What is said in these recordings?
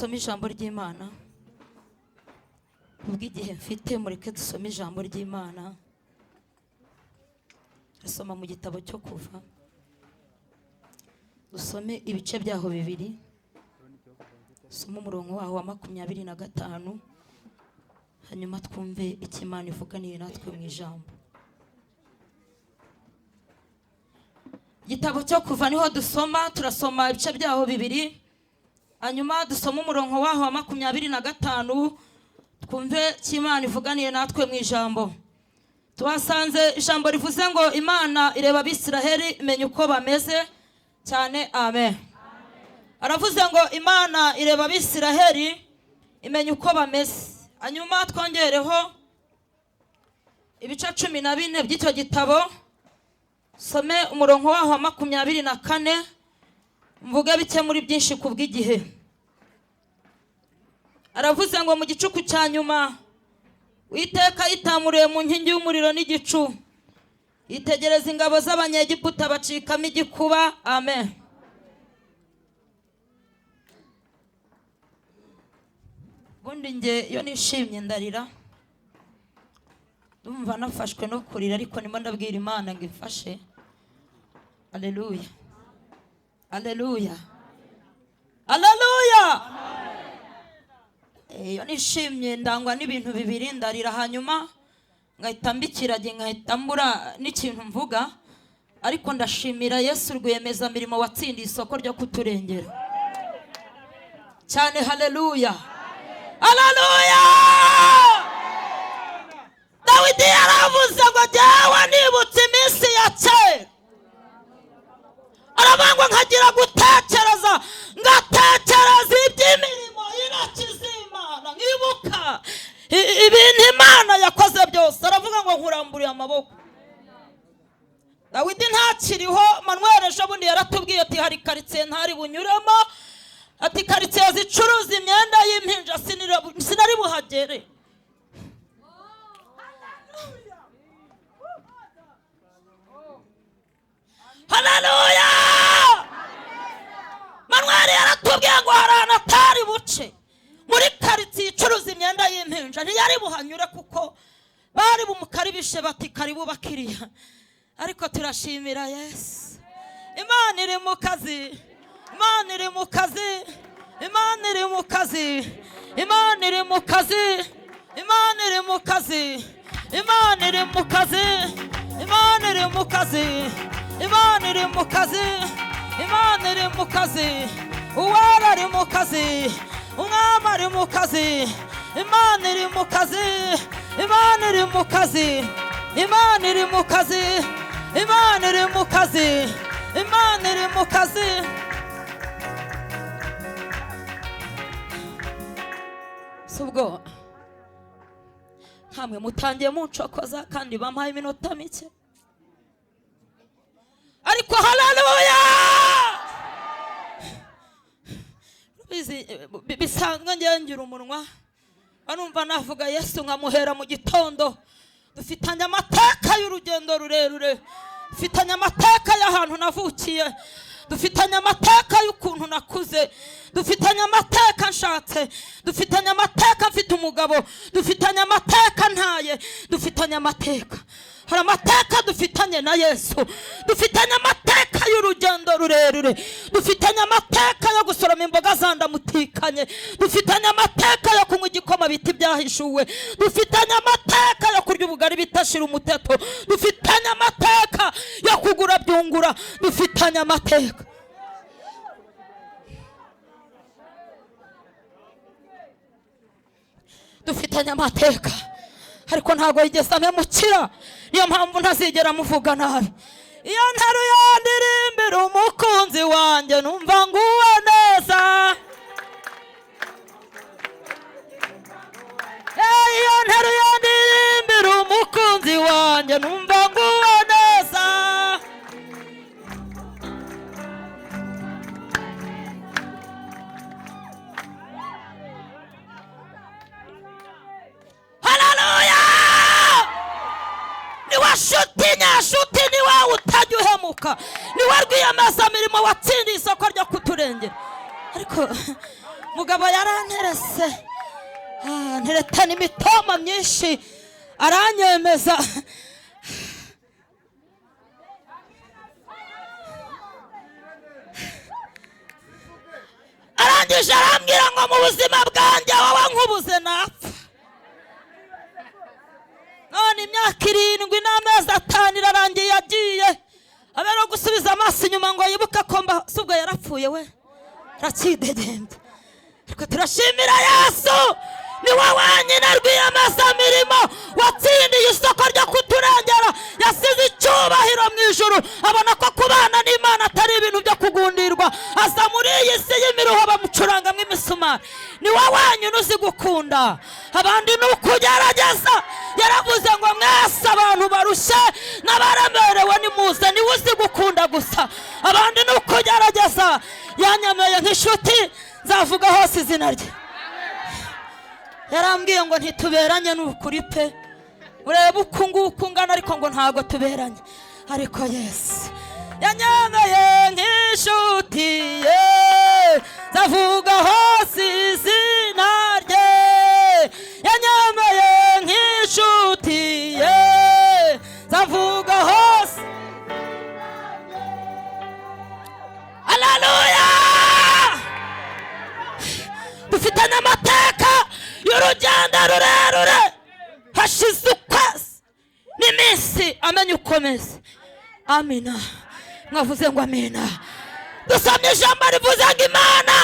Dusome ijambo ry'Imana. Kubw'igihe mfite, mureke dusome ijambo ry'Imana. Dusoma mu gitabo cyo Kuva, dusome ibice byaho bibiri. Dusome umurongo waho wa 25, hanyuma twumve icyo Imana ivuganiye natwe mu ijambo. Igitabo cyo Kuva niho dusoma, turasoma ibice byaho bibiri, hanyuma dusome umurongo waho wa 25, twumve icyo Imana ivuganiye natwe mu ijambo. Tuhasanze ijambo rivuze ngo Imana ireba Abisiraheli imenya uko bameze cyane. Amen. Aravuze ngo Imana ireba Abisiraheli imenya uko bameze. Hanyuma twongereho ibice 14 by'icyo gitabo, some umurongo waho wa 24, mvuge bike muri byinshi kubw'igihe. Aravuze ngo mu gicuku cya nyuma Uwiteka yitamuriye mu nkingi y'umuriro n'igicu, yitegereza ingabo z'Abanyegiputa bacikamo igikuba. Amen. Ubundi nge iyo nishimye ndarira, ndumva nafashwe no kurira, ariko nimo ndabwira Imana ngo imfashe. Haleluya, haleluya, haleluya. Iyo nishimye ndangwa n'ibintu bibiri, ndarira hanyuma ngahita mbikirage, ngahita mbura n'ikintu mvuga. Ariko ndashimira Yesu rwiyemezamirimo watsindiye isoko ryo kuturengera cyane. Haleluya, haleluya. Dawidi yaravuze ngo jyewe nibutse iminsi ya kera, aravuga ngo nkagira gutekereza, ngatekereza iby'imirimo y'intoki z'Imana, nkibuka ibintu Imana yakoze byose. Aravuga ngo nkuramburiye amaboko. Dawidi ntakiriho. Manuel ejo bundi yaratubwiye ati hari karitsiye ntari bunyuremo, ati karitsiye zicuruza imyenda y'impinja sinari buhagere. Haleluya. Manuel yaratubwiye ngo hari ahantu atari buce muri karitsiye icuruza imyenda y'impinja, ntiyari buhanyure kuko bari bumukaribishe bati karibu bakiriya. Ariko turashimira Yesu, Imana iri mu kazi, Imana iri mu kazi, Imana iri mu kazi, Imana iri mu kazi, Imana iri mu kazi, Imana iri mu kazi, Imana iri mu kazi, Imana iri mu kazi, Imana iri mu kazi, Uwera ari mu kazi, Umwami ari mu kazi, Imana iri mu kazi, Imana iri mu kazi, Imana iri mu kazi, Imana iri mu kazi, Imana iri mu kazi. Subwo nkamwe mutangiye muncokoza kandi bampaye iminota mike, ariko haleluya. Bisanzwe ngira umunwa anumva navuga Yesu nkamuhera mu gitondo. Dufitanye amateka y'urugendo rurerure, dufitanye amateka y'ahantu navukiye, dufitanye amateka y'ukuntu nakuze, dufitanye amateka nshatse, dufitanye amateka mfite umugabo, dufitanye amateka ntaye, dufitanye amateka. Hari amateka dufitanye na Yesu, dufitanye amateka y'urugendo rurerure, dufitanye amateka yo gusoroma imboga zandamutikanye, dufitanye amateka yo kunywa igikoma bita ibyahishuwe, dufitanye amateka yo kurya ubugari bitashira umuteto, dufitanye amateka yo kugura byungura, dufitanye amateka. Dufitanye amateka, ariko ntabwo yigeze amemukira, niyo mpamvu ntazigera amuvuga nabi. Iyo nteruye ndirimbira umukunzi wanjye numva nguwe neza. Iyo nteruye ndirimbira umukunzi wanjye numva nguwe neza. Haleluya. Niwe shuti nyashuti, niwe utajya uhemuka, niwe rwiyemezamirimo watsindiye isoko ryo kuturengera. Ariko Mugabo yaranterese, nteretana imitoma myinshi, aranyemeza. Arangije arambwira ngo mu buzima bwanjye wowe nkubuze napfa. None imyaka 7 n'amezi 5 irarangiye yagiye, abe no gusubiza amaso inyuma ngo yibuke ko mba subwo yarapfuye we aracyidegembya. Ariko turashimira Yesu, ni we wenyine rwiyemezamirimo watsindiye isoko ryo kuturengera. Yasize icyubahiro mu ijuru, abona ko kubana n'Imana atari ibintu byo kugundirwa, aza muri iyi si y'imiruho bamucurangamo imisumari. Ni we wenyine uzi gukunda abandi ni ukugerageza. Yaravuze ngo mwese abantu barushye n'abaremerewe nimuze, niwe uzi gukunda gusa, abandi ni ukugerageza. Yanyemeye nk'inshuti, nzavuga hose izina rye. Yarambwiye ngo ntituberanye n'ukuri pe, urebe uku nguku ngana, ariko ngo ntabwo tuberanye. Ariko Yesu yanyemeye nk'inshuti ye, nzavuga hose izina rye. Yanyemeye nk'inshuti ye, nzavuga hose. Haleluya! Dufite n'amateka y'urugendo rurerure. Hashize ukwezi n'iminsi amenya ukomeze. Amina. Mwavuze ngo amina. Dusomye ijambo rivuze ngo Imana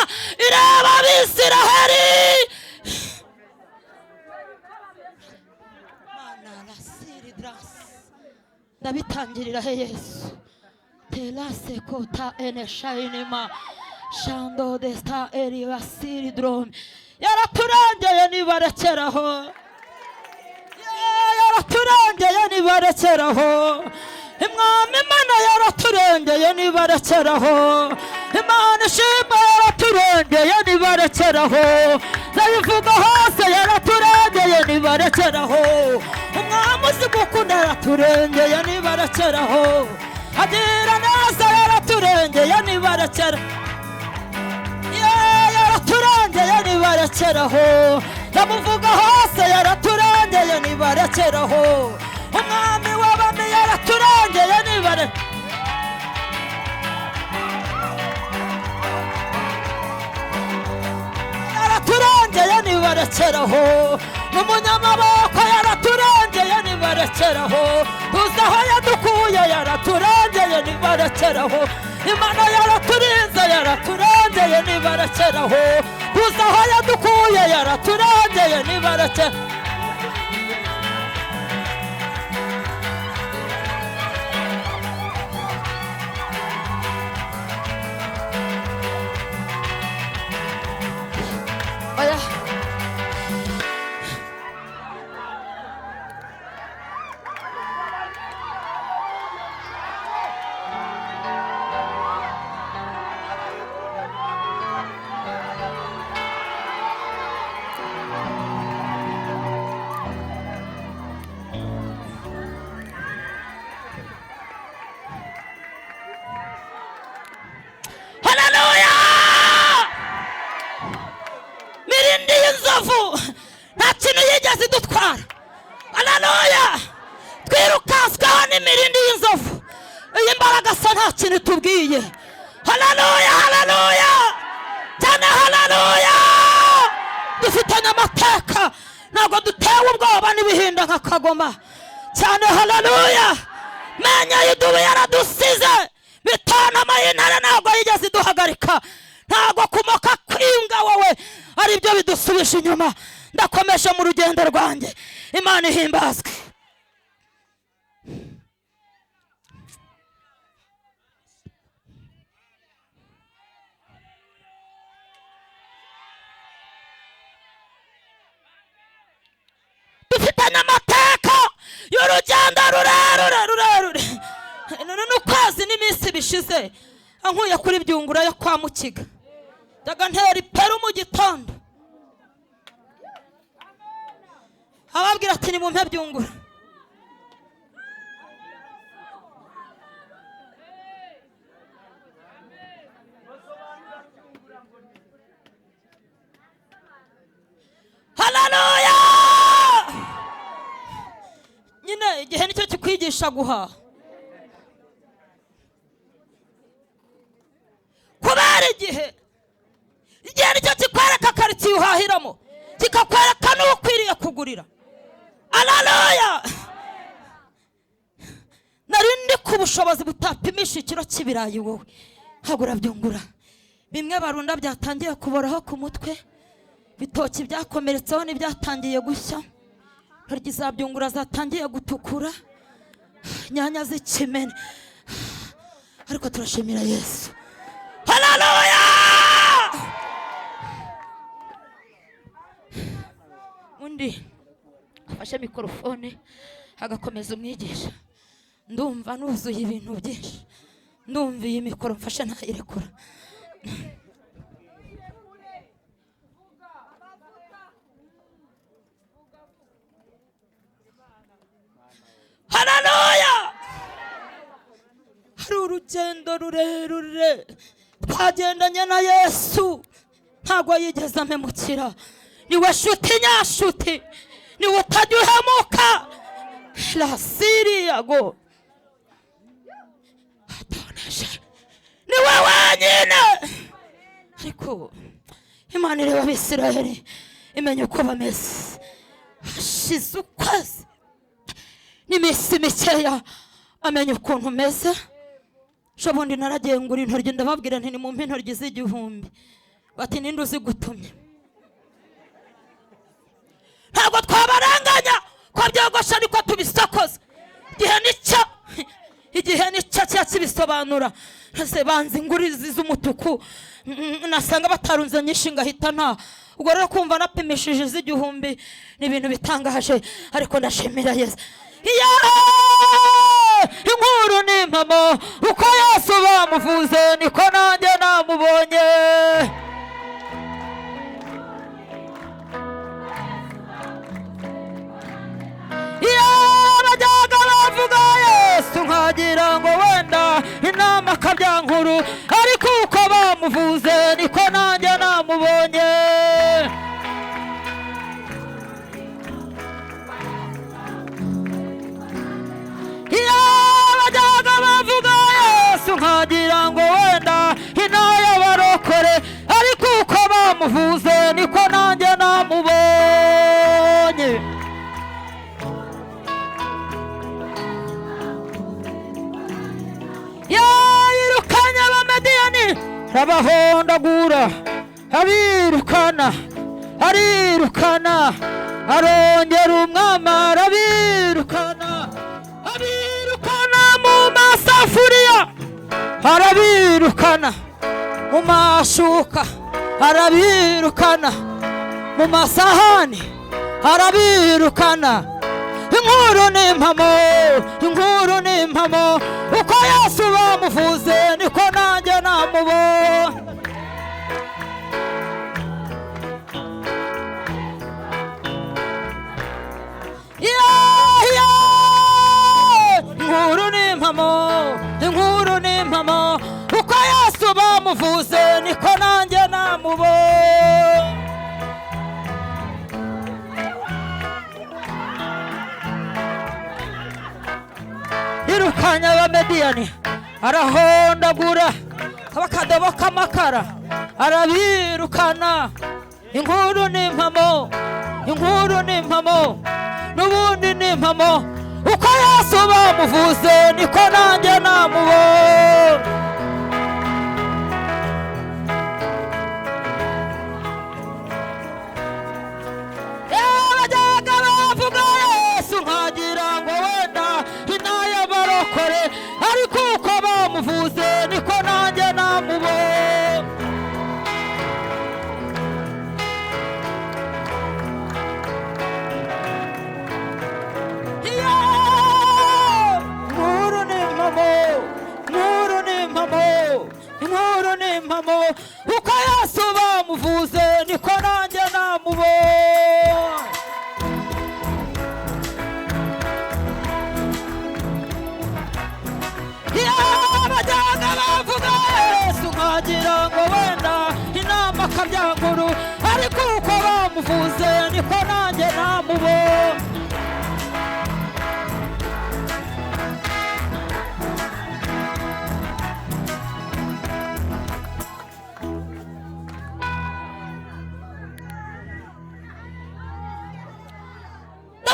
ireba Abisiraheli. Mana rasiri drasi, ndabitangirira he Yesu. Terase kota ene shainima shando desta eri basiri drome. Yaraturengeye nibarekeraho, yaraturengeye nibarekeraho. Imwami Imana yaraturengeye nibarekeraho. Imana ishimwe yaraturengeye nibarekeraho. Ndabivuga hose yaraturengeye nibarekeraho. Umwami uzi gukunda yaraturengeye nibarekeraho. Agira neza yaraturengeye nibarekeraho. Yaraturengeye nibarekeraho. Ndamuvuga hose yaraturengeye nibarekeraho. Umwami w'abami yaraturengeye nibarekeraho. Yaraturengeye nibarekeraho. N'umunyamaboko yaraturengeye nibarekeraho. Tuzi aho yadukuye yaraturengeye nibarekeraho. Imana yaraturinze yaraturengeye nibarekeraho. Tuzi aho yadukuye yaraturengeye nibarekeraho. Oya. Haleluya! Mirindi y'inzovu nta kintu yigeze idutwara. Haleluya! Twirukansweho n'imirindi y'inzovu. Iyi mbaraga se nta kintu itubwiye. Haleluya, haleluya! Cyane haleluya! Dufitanye amateka, ntabwo dutewe ubwoba n'ibihinda nka kagoma. Cyane haleluya! Menya y'idubu yaradusize, bitonama y'intare ntabwo yigeze iduhagarika. Ntabwo kumoka kw'imbwa wowe ari byo bidusubije inyuma. Ndakomeje mu rugendo rwanjye. Imana ihimbazwe. Dufitanye amateka y'urugendo rurerure rurerure. N'ukwezi n'iminsi bishize ankuye kuri byungura yo kwa Mukiga. Ndaga ntera iperu mu gitondo, ababwira ati nimumpe byungura. kikwigisha guhaha. Kubera igihe, igihe nicyo kikwereka karitsiye uhahiramo, kikakwereka n'uwo ukwiriye kugurira. Haleluya! Nari ndi ku bushobozi butapimisha ikiro cy'ibirayi, wowe ntabwo urabyungura. Bimwe barunda byatangiye kuboraho ku mutwe, bitoki byakomeretseho n'ibyatangiye gushya, intoryi za byungura zatangiye gutukura, inyanya z'ikimene. Ariko turashimira Yesu. Haleluya! Undi afashe mikorofone agakomeza umwigisha. Ndumva nuzuye ibintu byinshi, ndumva iyi mikoro mfashe ntayirekura. Haleluya! Hari urugendo rurerure twagendanye na Yesu, ntabwo yigeze ampemukira. Niwe shuti nyashuti, niwe utajya uhemuka. Lasiriyago atoneshe, niwe wenyine. Ariko Imana ireba Abisirayeli imenya uko bameze. Hashize ukwezi n'iminsi mikeya amenya ukuntu umeze. Ejo naragiye ngura intoryi, ndababwira nti nimumpe intoryi z'igihumbi. Bati ninde uzigutumye? Ntabwo twabarenganya ko byogosha, niko tubisokoza. Igihe nicyo, igihe nicyo kiba kibisobanura. Ese banza ingurizi z'umutuku, nasanga batarunze nyinshi ngahita nta. Ubwo rero kumva napimishije iz'igihumbi ni ibintu bitangaje, ariko ndashimira Yesu. Inkuru ni impamo, uko Yesu bamuvuze niko nanjye namubonye. Iyo bajyaga bavuga Yesu nkagira ngo wenda inama kabyankuru, ariko uko bamuvuze niko nanjye namubonye. Iyo bajyaga bavuga Yesu nkagira ngo wenda inaya barokore, ariko uko bamuvuze niko nanjye namubonye. Yayirukanye Abamediyani arabahondagura, abirukana, arirukana, arongera umwami arabirukana, abirukana mu masafuriya, arabirukana mu mashuka, arabirukana mu masahani, arabirukana. Inkuru ni impamo, inkuru ni impamo, uko Yesu bamuvuze niko nanjye namubonye. Inkuru ni impamo, inkuru ni impamo, uko Yesu bamuvuze niko nanjye namubonye. Yirukanye Abamediyani arahondagura akadobo k'amakara arabirukana. Inkuru ni impamo, inkuru ni impamo, n'ubundi ni impamo, uko Yesu bamuvuze niko nanjye namubonye. Bajyaga bavuga Yesu nkagira ngo wenda inaya barokore, ariko uko bamuvuze niko nanjye namubonye. Inkuru ni impamo, inkuru ni impamo.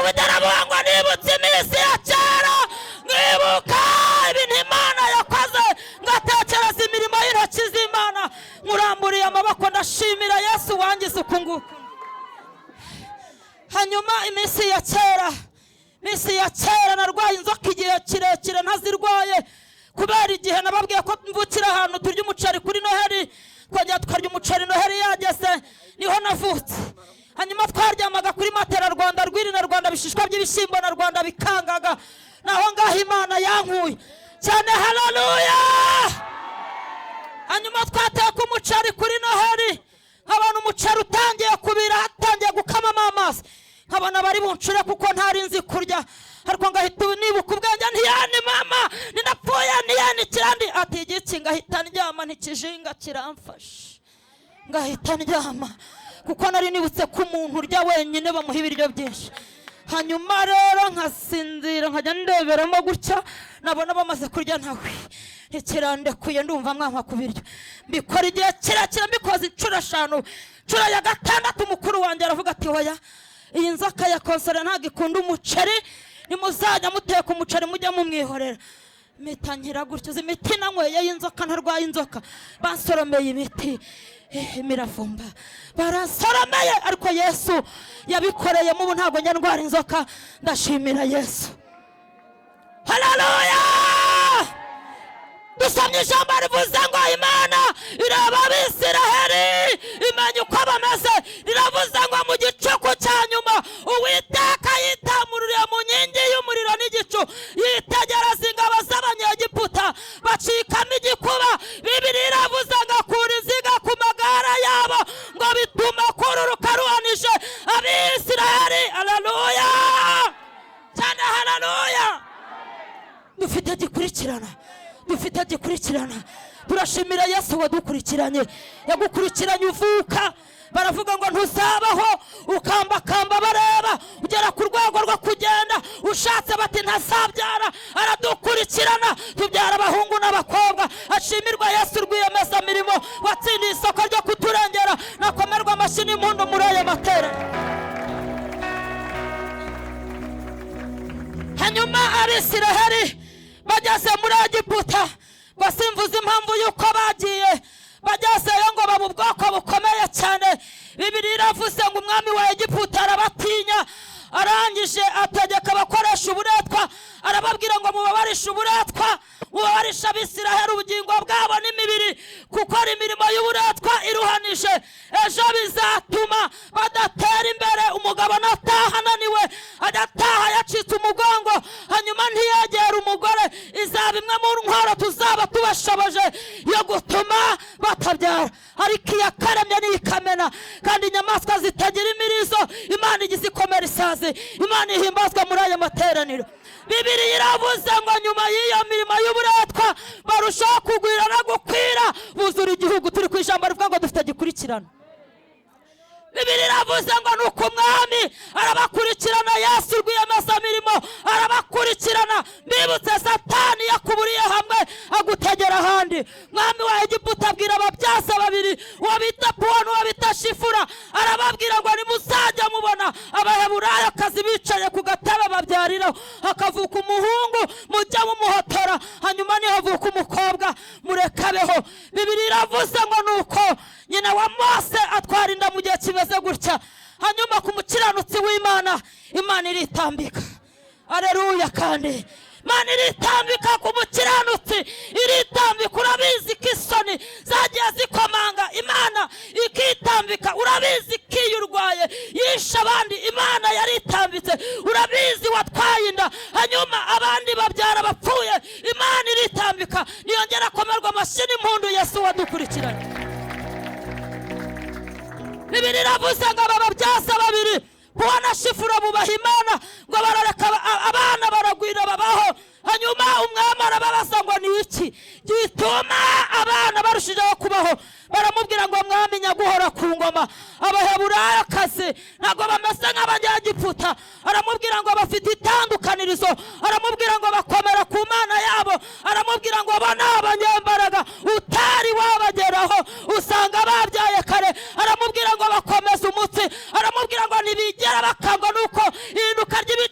Dawidi aravuga ngo nibutse iminsi ya kera, nkibuka ibintu Imana yakoze, ngatekereza imirimo y'intoki z'Imana. Nkuramburiye amaboko, ndashimira Yesu wangize uku nguku. Hanyuma iminsi ya kera narwaye inzoka igihe kirekire ntazirwaye, kubera igihe nababwiye ko mvukira ahantu turya umuceri kuri Noheli, twongera tukarya umuceri Noheli yageze, niho navutse. Hanyuma twaryamaga kuri matera Rwanda Rwiri na Rwanda bishishwa by'ibishyimbo na Rwanda bikangaga. Naho ngaho Imana yankuye cyane, haleluya. Hanyuma twateka umuceri kuri Noheli, nkabona umuceri utangiye kubira, hatangiye gukamamo amazi, nkabona bari buncure kuko ntari nzi kurya, ariko ngahita nibuka ubwenge, ntiyani mama ninapfuye ntiyani kirandi ati igiki, ngahita ndyama, ntikijinga kiramfashe, ngahita ndyama, kuko nari nibutse ko umuntu urya wenyine bamuha ibiryo byinshi. Hanyuma rero nkasinzira, nkajya ndeberamo gutya, nabona bamaze kurya, ntawe ntikirandekuye, ndumva mwampa ku biryo. Mbikora igihe kirekire, mbikoze inshuro 5. Inshuro ya gatandatu mukuru wanjye aravuga ati: "Hoya, iyi nzoka ya konsore ntabwo ikunda umuceri, nimuzajya muteka umuceri mujya mumwihorera." Mpita nkira gutyo. Izi miti nanyweye y'inzoka, ntarwaye inzoka, bansoromeye imiti, imiravumba barasoromeye, ariko Yesu yabikoreyemo, ubu ntabwo njya ndwara inzoka. Ndashimira Yesu, haleluya. Dusomye ijambo rivuze ngo Imana ireba Abisiraheli, imenya uko bameze. Riravuze ngo mu gicuku cya nyuma Uwiteka yitamururiye mu nkingi y'umuriro n'igicu, yitegereza ingabo z'Abanyegiputa, bacikamo igikuba. Bibiri iravuze ngo akura inziga ku magara yabo, ngo bituma kururuka ruhanije Abisiraheli. Haleluya cyane, haleluya. Dufite gikurikirana, dufite gikurikirana. Turashimira Yesu wadukurikiranye. Yagukurikiranye uvuka, baravuga ngo ntuzabaho, ukambakamba bareba, ugera ku rwego rwo kugenda, ushatse bati ntazabyara, aradukurikirana tubyara abahungu n'abakobwa. Ashimirwa Yesu rwiyemezamirimo watsindiye isoko ryo kuturengera. Nakomerwa amashyi n'impundu muri aya materaniro. Hanyuma Abisiraheli bageze muri Egiputa, basimvuza impamvu y'uko bagiye, bagezeyo ngo baba ubwoko bukomeye cyane. Bibiri iravuze ngo umwami wa Egiputa arabatinya, arangije ategeka abakoresha uburetwa, arababwira ngo mubabarishe uburetwa, mubabarishe Abisiraheli ubugingo bwabo n'imibiri, kuko ari imirimo y'uburetwa iruhanije, ejo bizatuma badatera imbere. Umugabo nataha ananiwe, agataha yacitse umugongo, hanyuma ntiyegere umugore, izaba imwe mu ntwaro tuzaba tubashoboje yo gutuma batabyara. Ariko iyakaremye n'ikamena, kandi inyamaswa zitagira imirizo, Imana igize ikomera isazi. Imana ihimbazwa muri aya materaniro. Bibiri iravuze ngo nyuma y'iyo mirimo y'uburetwa barushaho kugwira no gukwira, buzura igihugu. Turi ku ijambo rivuga ngo dufite gikurikirana. Bibiri iravuze ngo ni uko umwami arabakurikirana, Yesu rwiyemezamirimo arabakurikirana. Mbibutse, Satani yakuburiye hamwe agutegera ahandi. Mwami wa Egiputa abwira ababyaza babiri, uwo bita Puwa n'uwo bita Shifura, arababwira ngo nimuzajya mubona Abaheburayokazi bicaye ku gatebe babyariraho, hakavuka umuhungu, mujya mumuhotora, hanyuma nihavuka umukobwa murekabeho. Bibiri iravuze ngo ni uko nyina wa Mose atwara inda mu gihe kimeze gutya. Hanyuma ku mukiranutsi w'Imana, Imana iritambika, aleluya. Kandi Imana iritambika ku mukiranutsi, iritambika. Urabizi ko isoni zagiye zikomanga, Imana ikitambika. Urabizi ko iyo urwaye yishe abandi, Imana yaritambitse. Urabizi watwaye inda, hanyuma abandi babyara bapfuye, Imana iritambika. Niyongera akomerwa amashyi n'impundu Yesu wadukurikiranye. Bibiri iravuze ngo aba babyaza babiri, Puwa na Shifura, bubaha Imana, ngo barareka abana baragwira babaho. Hanyuma umwami arababaza ngo ni iki gituma abana barushijeho kubaho? Baramubwira ngo: "Mwami nyaguhora ku ngoma, Abaheburayokazi ntabwo bameze nk'Abanyegiputa." Aramubwira ngo bafite itandukanirizo, aramubwira ngo bakomera ku Mana yabo, aramubwira ngo bo ni abanyembaraga utari wabageraho, usanga babyaye kare. Aramubwira ngo bakomeze umutsi, aramubwira ngo ntibigera bakangwa nuko ihinduka ry'ibiciro.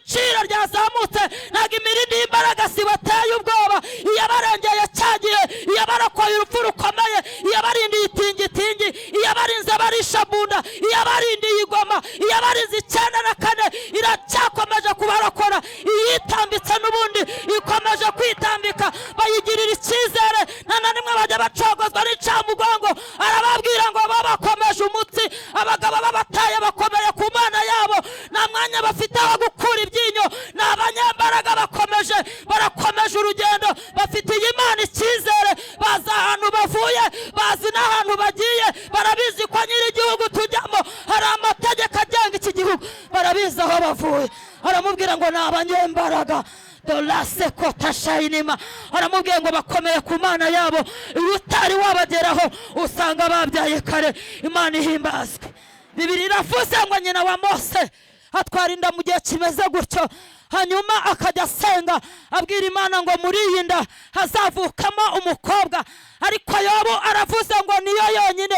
Iracyakomeje kubarokora. Iyitambitse n'ubundi ikomeje kwitambika, bayigirira icyizere, nta na rimwe bajya bacogozwa n'icamugongo. Arababwira ngo babakomeje umutsi, abagabo babataye bakomeye ku Mana yabo, nta mwanya bafite wo gukura ibyinyo, ni abanyambaraga, bakomeje, barakomeje urugendo, bafitiye Imana icyizere, bazi ahantu bavuye, bazi n'ahantu bagiye, barabizi ko nyir'igihugu tujyamo hari amategeko agenga iki gihugu, barabizi aho bavuye. Aramubwira ngo ni abanyembaraga, dorase kotashayinima. Aramubwira ngo bakomeye ku Mana yabo, iyo utari wabageraho usanga babyaye kare. Imana ihimbazwe. Bibiri iravuze ngo nyina wa Mose atwara inda mu gihe kimeze gutyo, hanyuma akajya asenga abwira Imana ngo muri iyi nda hazavukamo umukobwa. Ariko Yobu aravuze ngo niyo yonyine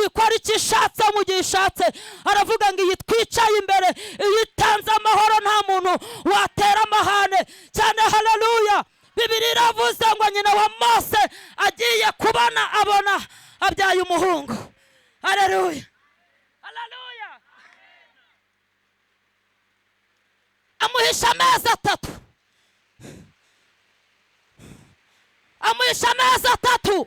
ikora icyo ishatse mu gihe ishatse. Aravuga ngo iyi twicaye imbere, iyo itanze amahoro nta muntu watera amahane cyane. Haleluya. Bibiri iravuze ngo nyina wa Mose agiye kubona abona abyaye umuhungu. Haleluya, haleluya. Amuhisha amezi 3, amuhisha amezi 3.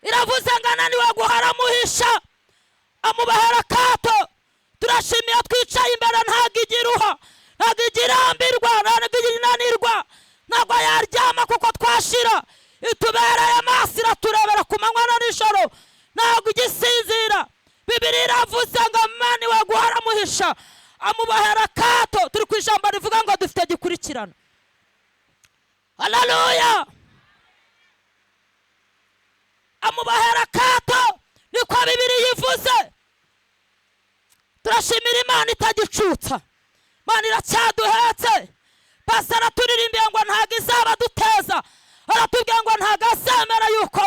Iravuze ngo ananiwe guhara amuhisha, amubahera akato. Turashimiye twicaye imbere, ntabwo igiruha, ntabwo igirambirwa, ntabwo iginanirwa, ntabwo yaryama kuko twashira. Itubereye amaso, iraturebera ku manywa na nijoro, ntabwo igisinzira. Bibiri iravuze ngo amaniwe guhara amuhisha, amubahera akato. Turi ku ijambo rivuga ngo dufite gikurikirana. Haleluya. Amubahera akato, niko Bibiri yivuze. Turashimira Imana itagicutsa, Imana iracyaduhetse. Pastor araturimbiye ngo ntabwo izaba duteza, aratubwira ngo ntabwo azemera yuko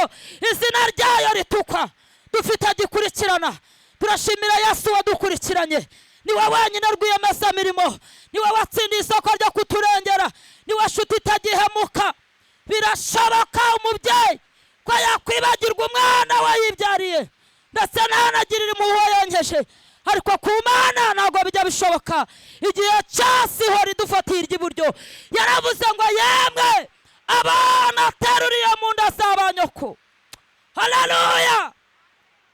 izina ryayo ritukwa. Dufite gikurikirana. Turashimira Yesu wadukurikiranye, niwe wenyine rwiyemezamirimo, niwe watsindiye isoko ryo kuturengera, niwe shuti itagihemuka. Birashoboka umubyeyi ko yakwibagirwa umwana we yibyariye, ndetse ntanagirire impuhwe yonkeje, ariko ku Mana ntabwo bijya bishoboka. Igihe cyose ihora idufatiye iry'iburyo. Yaravuze ngo yemwe abana ateruriye mu nda za ba nyoko. Haleluya.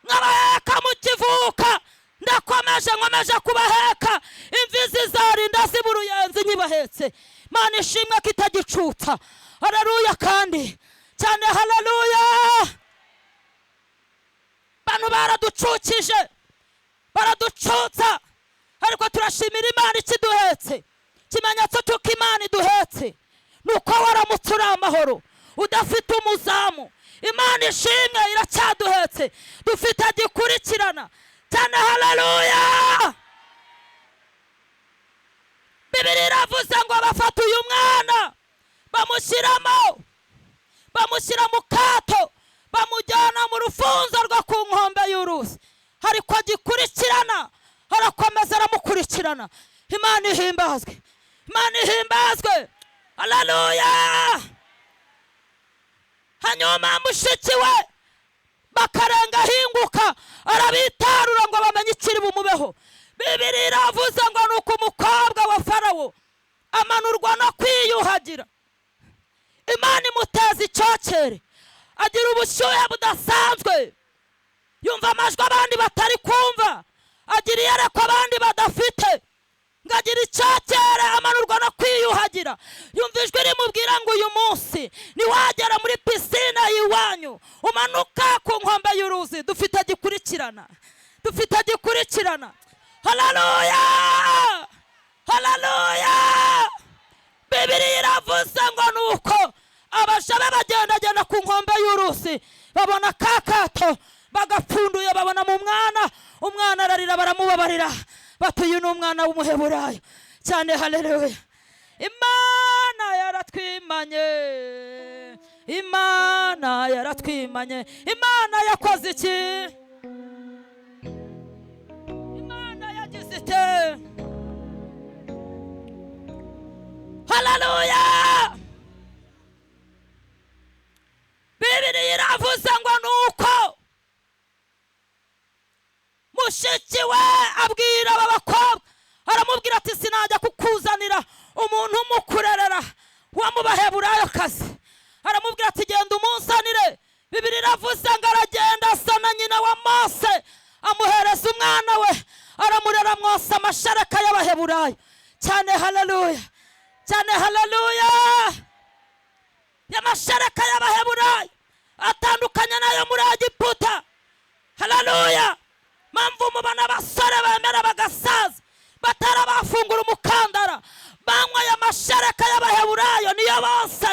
Nkabaheka mukivuka, ndakomeje nkomeje kubaheka, imvi zizarinda ziba uruyenzi nkibahetse. Imana ishimwe ko itagicutsa. Haleluya. Kandi cyane haleluya. Bantu baraducukije, baraducutsa, ariko turashimira Imana ikiduhetse. Ikimenyetso cy'uko Imana iduhetse ni uko waramutse uri amahoro, udafite umuzamu. Imana ishimwe iracyaduhetse, dufite gikurikirana cyane. Haleluya. Bibiri iravuze ngo bafata uyu mwana bamushyiramo, bamushyira mu kato, bamujyana mu rufunzo rwo ku nkombe y'uruzi. Ariko gikurikirana, arakomeza aramukurikirana. Imana ihimbazwe, Imana ihimbazwe. Haleluya. Hanyuma mushiki we bakarenga ahinguka, arabitarura ngo bamenye ikiri bumubeho. Bibiri iravuze ngo nuko umukobwa wa Farawo amanurwa no kwiyuhagira, Imana imuteza icyokere, agira ubushyuhe budasanzwe, yumva amajwi abandi batari kumva, agira iyerekwa abandi badafite, ngo agira icyokere, amanurwa no kwiyuhagira, yumva ijwi rimubwira ngo uyu munsi niwagera muri pisine y'iwanyu umanuka ku nkombe y'uruzi. Dufite gikurikirana, dufite gikurikirana. Haleluya, haleluya. Bibiri iravuze ngo nuko abaja be bagendagenda ku nkombe y'uruzi, babona ka kato bagapfunduye, babona mu mwana, umwana ararira, baramubabarira, bati uyu ni umwana w'umuheburayo cyane. Haleluya. Imana yaratwimanye, Imana yaratwimanye. Imana yakoze iki? Imana yagize ite? Haleluya. Bibiri iravuze ngo nuko Mushiki we abwira aba bakobwa, aramubwira ati: "Sinajya kukuzanira umuntu umukurerera wamubaheburayo kazi." Aramubwira ati: "Genda umunsanire." Bibiri iravuze ngo aragenda, asa na nyina wa Mose, amuhereza umwana we, aramurera, amwosa amashereka y'Abaheburayo. Cyane haleluya, cyane haleluya! Y'amashereka y'Abaheburayo atandukanye n'ayo muri Egiputa. Haleluya! Mpamvu mubona abasore bemera bagasaza batarabafungura umukandara, banyweye amashereka y'Abaheburayo, niyo bose.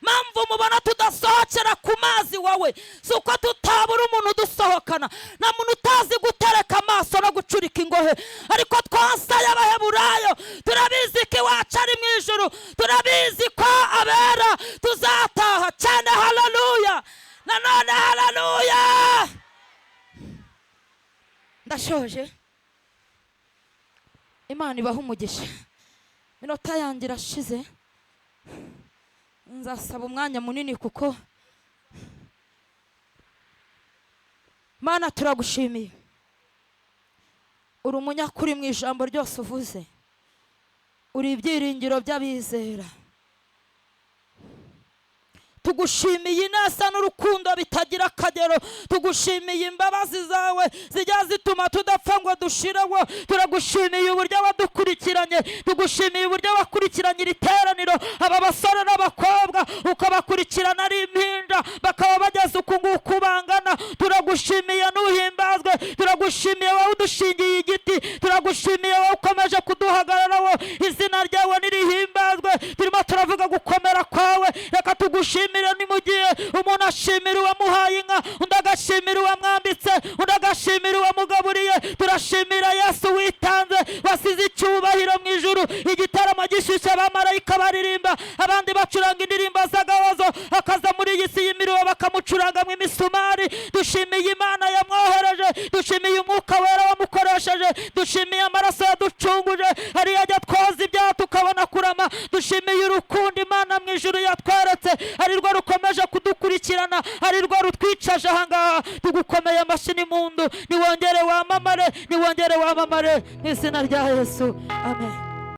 Mpamvu mubona tudasohokera ku mazi wawe, si uko tutabura umuntu udusohokana. Nta muntu utazi gutereka amaso no gucurika ingohe, ariko twonsa y'Abaheburayo. Turabizi ko iwacu ari mu ijuru, turabizi ko abera tuzataha. Cyane haleluya, nanone haleluya! Ndashoje. Imana ibaha umugisha. Minota yanjye irashize, nzasaba umwanya munini kuko Mana turagushimiye, uri umunyakuri mu ijambo ryose uvuze, uri ibyiringiro by'abizera. Tugushimiye ineza n'urukundo bitagira akagero, tugushimiye imbabazi zawe zijya zituma tudapfa ngo dushireho. Turagushimiye uburyo wadukurikiranye, tugushimiye uburyo wakurikiranye iri teraniro, aba basore n'abakobwa ukabakurikirana ari impinja bakaba bageze uku nguku bangana. Turagushimiye, nuhimbazwe. Turagushimiye wowe udushingiye igiti, turagushimiye wowe ukomeje kuduhagararaho. Izina ryawe nirihimbazwe. Turimo turavuga gukomera kwawe, reka tugushimire. Ni mu gihe umuntu ashimira uwamuhaye inka, undi agashimira uwamwambitse, undi agashimira uwamugaburiye. Turashimira Yesu witanze, wasize icyubahiro mu ijuru, igitaramo gishyushye, abamarayika baririmba, abandi bacuranga indirimbo z'agahozo, akaza muri iyi si y'imiruho bakamucurangamo imisumari. Dushimiye Imana yamwohereje, dushimiye Umwuka Wera wamukoresheje, dushimiye amaraso yaducunguje, ariyo ajya twoza ibyaha tukabona kurama. Dushimiye urukundo Imana mu ijuru yatweretse, ari rwo rukomeje kudukurikirana, ari rwo rutwicaje ahangaha. Tugukomeye amashyi n'impundu. Niwongere wamamare, niwongere wamamare mu izina rya Yesu, amen.